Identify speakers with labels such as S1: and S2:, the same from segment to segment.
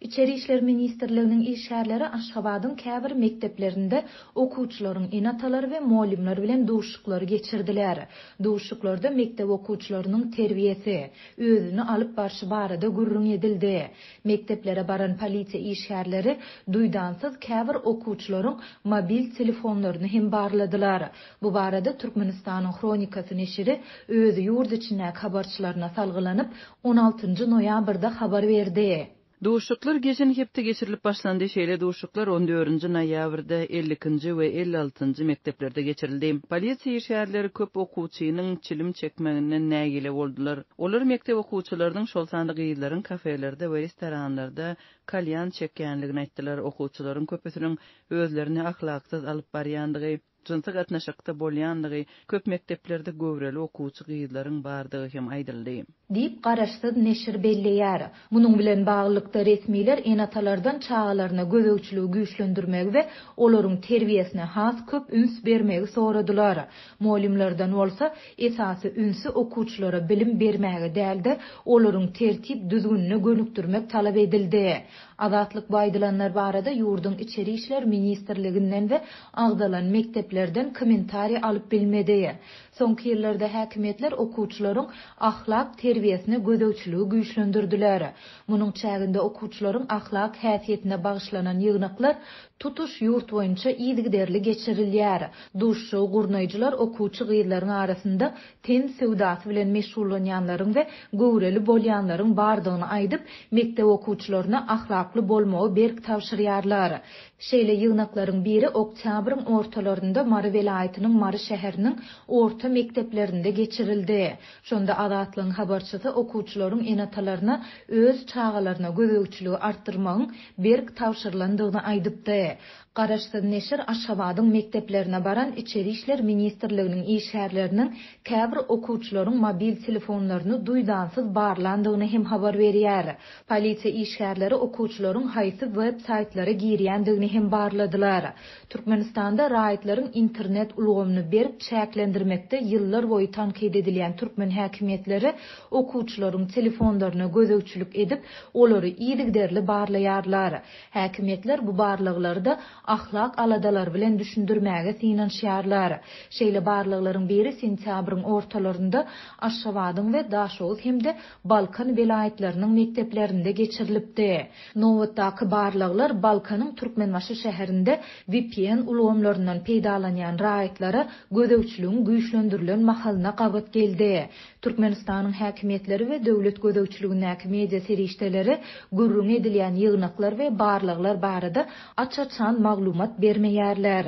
S1: Içeri işler ministrliginiň işgärleri Aşgabadyň käbir mekdeplerinde okuwçylaryň ene-atalary we mugallymlar bilen duşuşyklary geçirdiler. Duşuşyklarda mekdep okuwçylarynyň terbiýesi, özüni alyp barşy barada gürrüň edildi. Mekdeplere baran polisiýa işgärleri duýdansyz käbir okuwçylaryň mobil telefonlaryny hem barladylar. Bu barada Türkmenistanyň Hronikasy neşiri öz ýurt içindäki habarçylaryna salgylanyp, on altynjy noýabrda habar berdi.
S2: Duşuşyklar geçen hepde geçirilip başlandy, şeýle duşuşyklar on dördünji noýabrda 52-nji we 56-njy mekdeplerde geçirildi. Polisiýa işgärleri köp okuwçynyň çilim çekmeginden nägile boldular. Olar mekdep okuwçylarynyň, şol sanda gyzlaryň kafelerde we restoranlarda kalýan çekýändigini aýtdylar, okuwçylaryň köpüsiniň özlerini ahlaksyz alyp barýandygy, jynsy gatnaşykda bolýandygy, köp mekdeplerde göwreli okuwçy gyzlaryň bardygy hem aýdyldy.
S1: Diýip, garaşsyz neşir belleýär. Munuň bilen baglylykda, resmiler ene-atalardan çagalaryna gözegçiligi güýçlendirmegi we olaryň terbiýesine has köp üns bermegi soradylar. Mugallymlardan bolsa, esasy ünsi okuwçylara bilim bermäge däl-de, olaryň tertip-düzgünine gönükdirmek talap edildi. Azatlyk bu aýdylanlar barada ýurduň Içeri işler ministrliginden we agzalan mekdeplerden kommentariý alyp bilmedi. Soňky ýyllarda häkimiýetler okuwçylaryň ahlak terbiýesine gözegçiligi güýçlendirdiler. Munuň çäginde okuwçylaryň ahlak häsiýetine bagyşlanan ýygnaklar tutuş ýurt boýunça yzygiderli geçirilýär. Duşuşygy gurnaýjylar okuwçy gyzlaryň arasynda ten söwdasy bilen meşgullanýanlaryň we göwreli bolýanlaryň bardygyny aýdyp, mekdep okuwçylaryna ahlakly bolmagy berk tabşyrýarlar. Şeýle ýygnaklaryň biri oktýabryň ortalarynda Mary welaýatynyň Mary şäheriniň orta mekdeplerinde geçirildi. Şonda Azatlygyň habarçysy okuwçylaryň ene-atalaryna öz çagalaryna gözegçiligi artdyrmagyň berk tabşyrylandygyny aýdypdy. Garaşsyz neşir Aşgabadyň mekdeplerine baran Içeri işler ministrliginiň işgärleriniň käbir okuwçylaryň mobil telefonlaryny duýdansyz barlandygyny hem habar berýär. Polisiýa işgärleri okuwçylaryň haýsy web saýtlara girýändigini hem barladylar. Türkmenistanda raýatlaryň internet ulgamyny berk çäklendirmekde ýyllar boýy tankyt edilýän türkmen häkimiýetleri okuwçylaryň telefonlaryna gözegçilik edip, olary yzygiderli barlaýarlar. Häkimiýetler bu barlaglary-da ahlak aladalary bilen düşündirmäge synanyşýarlar. Şeýle barlaglaryň biri sentýabryň ortalarynda Aşgabadyň we Daşoguz hem-de Balkan welaýatlarynyň mekdeplerinde geçirilipdi. Nobatdaky barlaglar Balkanyň Türkmenbaşy şäherinde vpn ulgamlaryndan peýdalanýan raýatlara gözegçiligiň güýçlendirilen mahalyna gabat geldi. Türkmenistanyň häkimiýetleri we döwlet gözegçiligindäki media serişdeleri gürrüňi edilýän ýygnaklar we barlaglar barada aç-açan maglumat bermeýärler.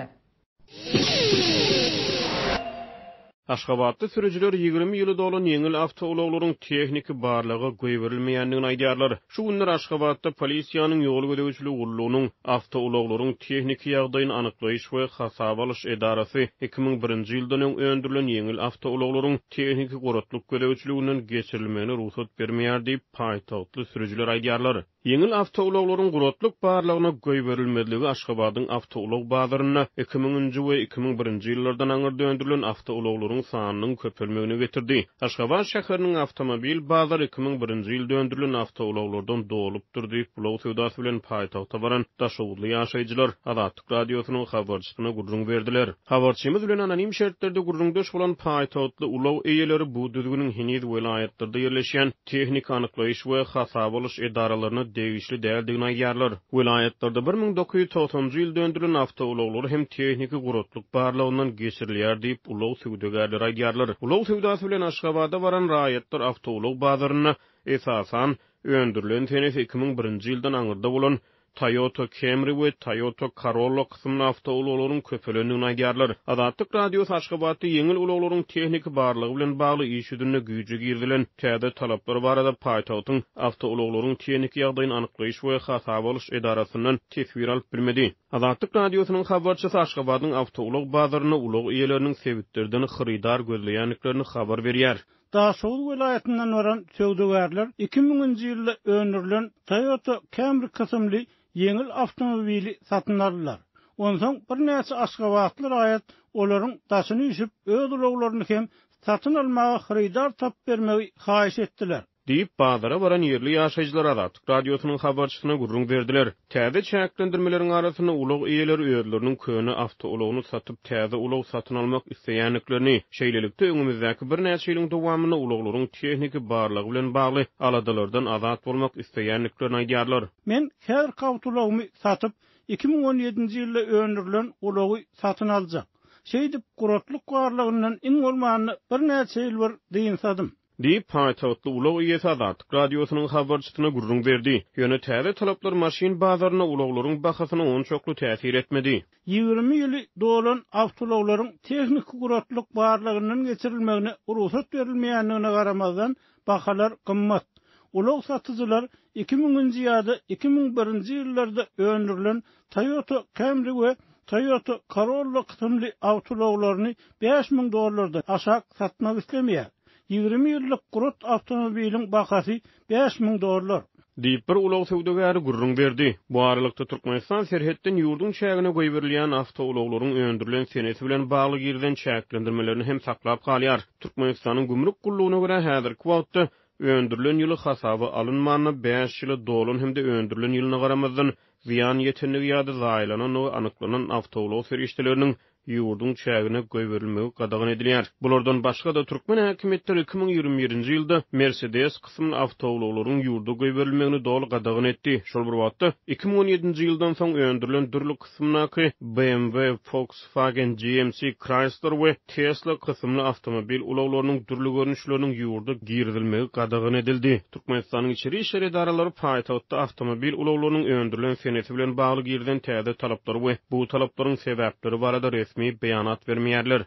S3: Aşgabatda sürüjiler 20 ýyly dolan ýeňil awtoulaglaryň tehniki barlaga goýberilmeýändigini aýdýarlar. Şu günler Aşgabatda polisiýanyň ýol gözegçiligi gullugynyň awtoulaglaryň tehniki ýagdaýyny anyklaýyş we hasaba alyş edarasy 2001-nji ýyldan öň öndürilen ýeňil awtoulaglaryň tehniki guratlyk gözegçiliginden geçirilmegine rugsat bermeýär diýip, paýtagtly sürüjiler aýdýarlar. Ýeňil awtoulaglaryň guratlyk barlagyna goýberilmezligi Aşgabadyň awtoulag bazarynda iki müňünji we 2001-nji ýyllardan aňyrda öndürilen awtoulaglaryň sanynyň köpelmegine getirdi. Aşgabat şäheriniň awtomobil bazary 2001-nji ýylda öndürilen awtoulaglardan dolupdyr diýip, ulag söwdasy bilen paýtagta baran daşoguzly ýaşaýjylar Azatlyk Radiosynyň habarçysyna gürrüň berdiler. Habarçymyz bilen anonim şertlerde gürrüňdeş bolan paýtagtly ulag eýeleri bu düzgüniň heniz welaýatlarda ýerleşýän tehniki anyklaýyş we hasaba alyş edaralaryna degişli däldigini aýdýarlar. Welaýatlarda 1990-njy ýylda öndürilen awtoulaglar hem tehniki guratlyk barlagyndan geçirilýär diýip, ulag söwdagärleri aýdýarlar. Ulag söwdasy bilen Aşgabada baran raýatlar awtoulag bazarynda, esasan, öndürilen senesi 2001-nji ýyldan aňyrda bolan Toyota Camry we Toyota Corolla kysymly awtoulaglaryň köpelendigini aýdýarlar. Azatlyk Radiosy Aşgabatda ýeňil ulaglaryň tehniki barlagy bilen bagly iş ýüzünde güýje girizilen täze talaplar barada paýtagtyň Awtoulaglaryň tehniki ýagdaýyny anyklaýyş we hasaba alyş edarasyndan teswir alyp bilmedi. Azatlyk Radiosynyň habarçysy Aşgabadyň awtoulag bazarynda ulag eýeleriniň sebitlerden hyrydar gözleýändiklerini habar berýär.
S4: Daşoguz welaýatyndan baran söwdagärler iki müňünji ýylda öndürilen Toyota Camry kysymly ýeňil awtomobili satyn aldylar. Onsoň birnäçe aşgabatly raýat olaryň daşyny üýşüp, öz ulaglaryny hem satyn almaga hyrydar tapyp bermegi haýyş etdiler.
S3: Diýip, bazara baran ýerli ýaşaýjylar Azatlyk Radiosynyň habarçysyna gürrüň berdiler. Täze çäklendirmeleriň arasynda ulag eýeleri özleriniň köne awtoulagyny satyp, täze ulag satyn almak isleýändiklerini, şeýlelikde, öňümizdäki birnäçe ýylyň dowamynda ulaglaryň tehniki barlagy bilen bagly aladalardan azat bolmak isleýändiklerini aýdýarlar.
S4: Men häzirki awtoulagymy satyp, 2017-nji ýylda öndürilen ulagy satyn aljak. Şeýdip, guratlyk barlagyndan iň bolmanda birnäçe ýyl bir dynsadym.
S3: Diýip, paýtagtly ulag eýesi Azatlyk Radiosynyň habarçysyna gürrüň berdi. Ýöne täze talaplar maşyn bazarynda ulaglaryň bahasyna onçakly täsir etmedi.
S4: 20 ýyly dolan awtoulaglaryň tehniki guratlyk barlagyndan geçirilmegine rugsat berilmeýändigine garamazdan, bahalar gymmat. Ulag satyjylar iki müňünji ýa-da 2001-nji ýyllarda öndürilen Toyota Camry we Toyota Corolla kysymly awtoulaglaryny 5000 dollardan aşak satmak islemeýär. 20 ýyllyk gurat awtomobiliň bahasy 5000 dollar.
S3: Diýip, bir ulag söwdagäri gürrüň berdi. Bu aralykda, Türkmenistan serhetden ýurduň çägine goýberilýän awtoulaglaryň öndürilen senesi bilen bagly girizen çäklendirmelerini hem saklap galýar. Türkmenistanyň Gümrük gullugyna görä, häzirki wagtda öndürilen ýyly hasaba alynmanda bäş ýyly dolan hem-de öndürilen ýylyna garamazdan zyýan ýetendigi ýa-da zaýalanandygy anyklanan awtoulag serişdeleriniň ýurduň çägine goýberilmegi gadagan edilýär. Bulardan başga-da, türkmen häkimiýetleri 2021-nji ýylda Mercedes kysymly awtoulaglaryň ýurda goýberilmegini doly gadagan etdi. Şol bir wagtda, 2017-nji ýyldan soň öndürilen dürli kysymdaky BMW, Volkswagen, GMC, Chrysler we Tesla kysymly awtomobil ulaglarynyň dürli görnüşleriniň ýurda girizilmegi gadagan edildi. Türkmenistanyň içeri işler edaralary paýtagtda awtomobil ulaglarynyň öndürilen senesi bilen bagly girizen täze talaplary we bu talaplaryň sebäpleri barada resmi beýanat bermeýärler.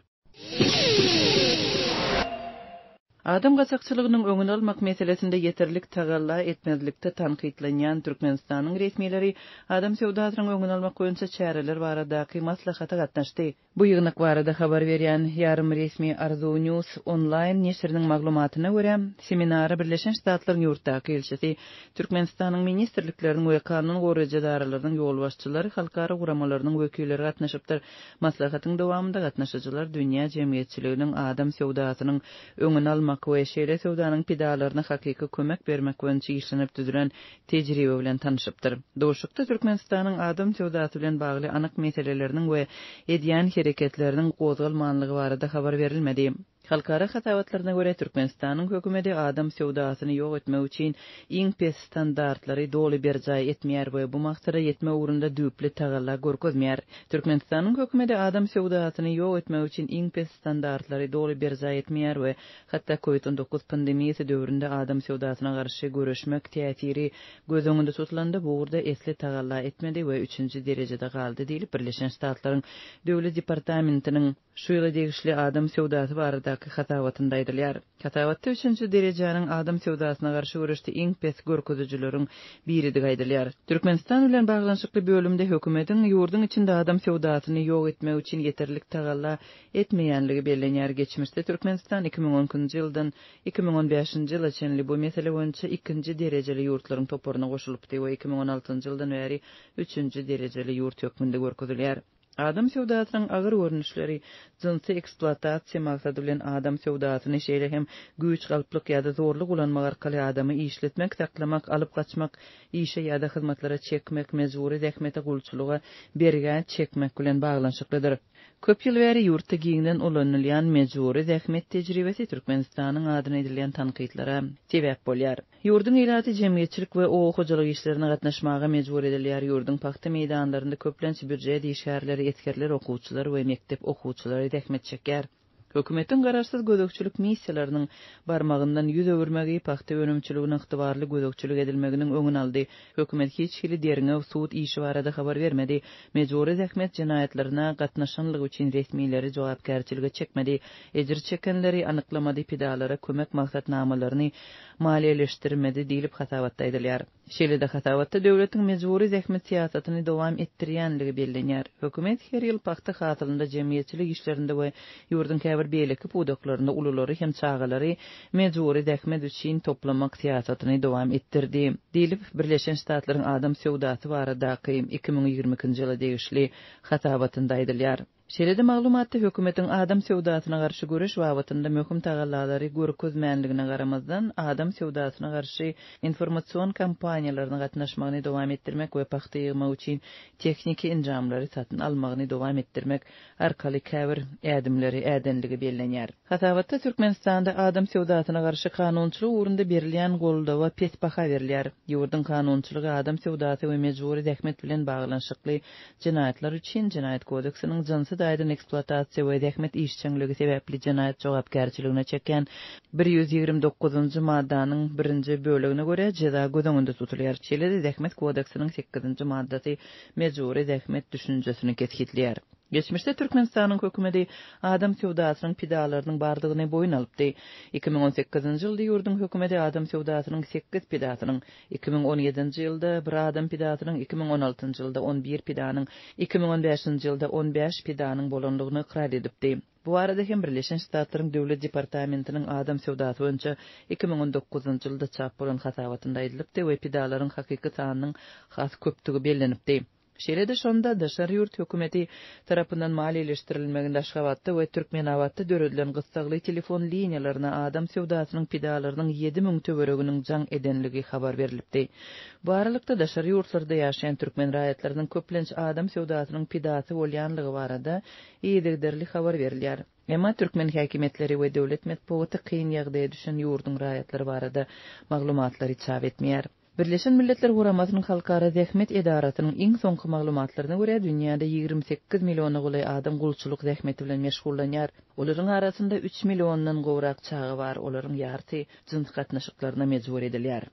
S2: Adam gaçakçylygynyň öňüni almak meselesinde ýeterlik tagalla etmezlikde tankytlanýan Türkmenistanyň resmileri adam söwdasynyň öňüni almak boýunça çäreler baradaky maslahata gatnaşdy. Bu ýygnak barada habar berýän ýarym resmi Arzuw News onlaýn neşiriniň maglumatyna görä, seminara Birleşen Ştatlaryň ýurtdaky ilçisi, Türkmenistanyň ministrlikleriniň we kanun goraýjy edaralarynyň ýolbaşçylary, halkara guramalarynyň wekilleri gatnaşypdyr. Maslahatyň dowamynda gatnaşyjylar dünýä jemgyýetçiliginiň adam söwdasynyň öňüni almak we şeýle söwdanyň pidalaryna hakyky kömek bermek boýunça işlenip düzülen tejribe bilen tanyşypdyr. Duşuşykda Türkmenistanyň adam söwdasy bilen bagly anyk meseleleriniň we edýän hereketleriniň gozgalmanlygy barada habar berilmedi. Halkara hasabatlaryna görä, Türkmenistanyň hökümeti adam söwdasyny ýok etmek üçin iň pes standartlary doly berjaý etmeýär we bu maksada ýetmek ugrunda düýpli tagalla görkezmeýär. Türkmenistanyň hökümeti adam söwdasyny ýok etmek üçin iň pes standartlary doly berjaý etmeýär we Hatda Covid 19 pandemiýasy döwründe adam söwdasyna garşy göreşmek täsiri göz öňünde tutulanda bu ugurda esli tagalla etmedi we üçünji derejede galdy diýlip, Birleşen Ştatlaryň Döwlet departamentiniň şu ýyla degişli adam söwdasy baradaky hasabatynda aýdylýar. Hasabatda üçünji derejäniň adam söwdasyna garşy göreşde iň pes görkezijileriň biridigi aýdylýar. Türkmenistan bilen baglanyşykly bölümde hökümetiň ýurduň içinde adam söwdasyny ýok etmek üçin ýeterlik tagalla etmeýänligi bellenýär. Geçmişde Türkmenistan 2012-nji ýyldan 2015-nji ýyla çenli bu mesele boýunça ikinji derejeli ýurtlaryň toparyna goşulypdy we 2016-njy ýyldan bäri üçünji derejeli ýurt hökmünde görkezilýär. Adam söwdasynyň agyr görnüşleri, jynsy ekspluatasiýa maksady bilen adam söwdasyny, şeýle hem güýç, galplyk ýa-da zorluk ulanmak arkaly adamy işletmek, saklamak, alyp gaçmak, işe ýa-da hyzmatlara çekmek, mejbury zähmete, gulçulyga, bergä çekmek bilen baglanyşyklydyr. Köp ýyl bäri ýurtda giňden ulanylýan mejbury zähmet tejribesi Türkmenistanyň adyna edilýän tankytlara sebäp bolýar. Ýurduň ilaty jemgyýetçilik we oba hojalyk işlerine gatnaşmaga mejbur edilýär, ýurduň pagta meýdanlarynda köplenç býujet işgärleri, esgerler, okuwçylar we mekdep okuwçylary zähmet çekýär. Hökümetiň garaşsyz gözegçilik missiýalarynyň barmagyndan ýüz öwürmegi pagta önümçiligine ygtybarly gözegçilik edilmeginiň öňüni aldy. Hökümet hiç hili derňew, sud işi barada habar bermedi. Mejbury zähmet jenaýatlaryna gatnaşanlygy üçin resmileri jogapkärçilige çekmedi. Ejir çekenleri anyklamady, pidalara kömek maksatnamalaryny maliýeleşdirmedi diýlip hasabatda aýdylýar. Şeýle-de hasabatda döwletiň mejbury zähmet syýasatyny dowam etdirýänligi bellenýär. Hökümet her ýyl pagta hasylynda, jemgyýetçilik işlerinde we ýurduň käbir beýleki pudaklarynda ululary hem çagalary mejbury zähmet üçin toplamak syýasatyny dowam etdirdi, diýlip, Birleşen Ştatlaryň adam söwdasy baradaky 2022-nji ýyla degişli hasabatynda aýdylýar. Şeýle-de maglumatda hökümetiň adam söwdasyna garşy göreş babatynda möhüm tagallalary görkezmänligine garamazdan, adam söwdasyna garşy informasion kampaniýalaryna gatnaşmagyny dowam etdirmek we pagta ýygmak üçin tehniki enjamlary satyn almagyny dowam etdirmek arkaly käbir ädimleri ädenligi bellenýär. Hasabatda Türkmenistanda adam söwdasyna garşy kanunçylyk ugrunda berilýän goldawa pes baha berilýär. Ýurduň kanunçylygy adam söwdasy we mejbury zähmet bilen baglanyşykly jenaýatlar üçin Jenaýat kodeksiniň jynsy taýdan ekspluatasiýa we zähmet işjeňligi sebäpli jenaýat jogapkärçiligine çekýän 129-njy maddanyň birinji bölegine görä jeza göz öňünde tutulýar. Şeýle-de Zähmet kodeksiniň sekizinji maddasy mejbury zähmet düşünjesini kesgitleýär. Geçmişde Türkmenistanyň hökümeti adam söwdasynyň pidalarynyň bardygyny boýun alypdy. 2018-nji ýylda ýurduň hökümeti adam söwdasynyň sekiz pidasynyň, 2017-nji ýylda bir adam pidasynyň, 2016-njy ýylda on bir pidanyň, 2015-nji ýylda on bäş pidanyň bolandygyny ykrar edipdi. Bu barada hem Birleşen Ştatlaryň Döwlet departamentiniň adam söwdasy boýunça 2019-njy ýylda çap bolan hasabatynda aýdylypdy we pidalaryň hakyky sanynyň has köpdügi bellenipdi. Şeýle-de şonda daşary ýurt hökümeti tarapyndan maliýeleşdirilmeginde Aşgabatda we Türkmenabatda döredilen gyssagly telefon liniýalaryna adam söwdasynyň pidalarynyň 7000 töwereginiň jaň edenligi habar berlipdi. Bu aralykda, daşary ýurtlarda ýaşaýan türkmen raýatlarynyň köplenç adam söwdasynyň pidasy bolýanlygy barada yzygiderli habar berilýär. Emma türkmen häkimiýetleri we döwlet metbugaty kyn ýagdaýa düşen ýurduň raýatlary barada maglumatlary çap etmeýär. Birleşen Milletler Guramasynyň Halkara zähmet edarasynyň iň soňky maglumatlaryna görä, dünýäde 28 milliona golaý adam gulçulyk zähmeti bilen meşgullanýar. Olaryň arasynda üç milliondan gowrak çaga bar, olaryň ýarysy jyns gatnaşyklaryna mejbur edilýär.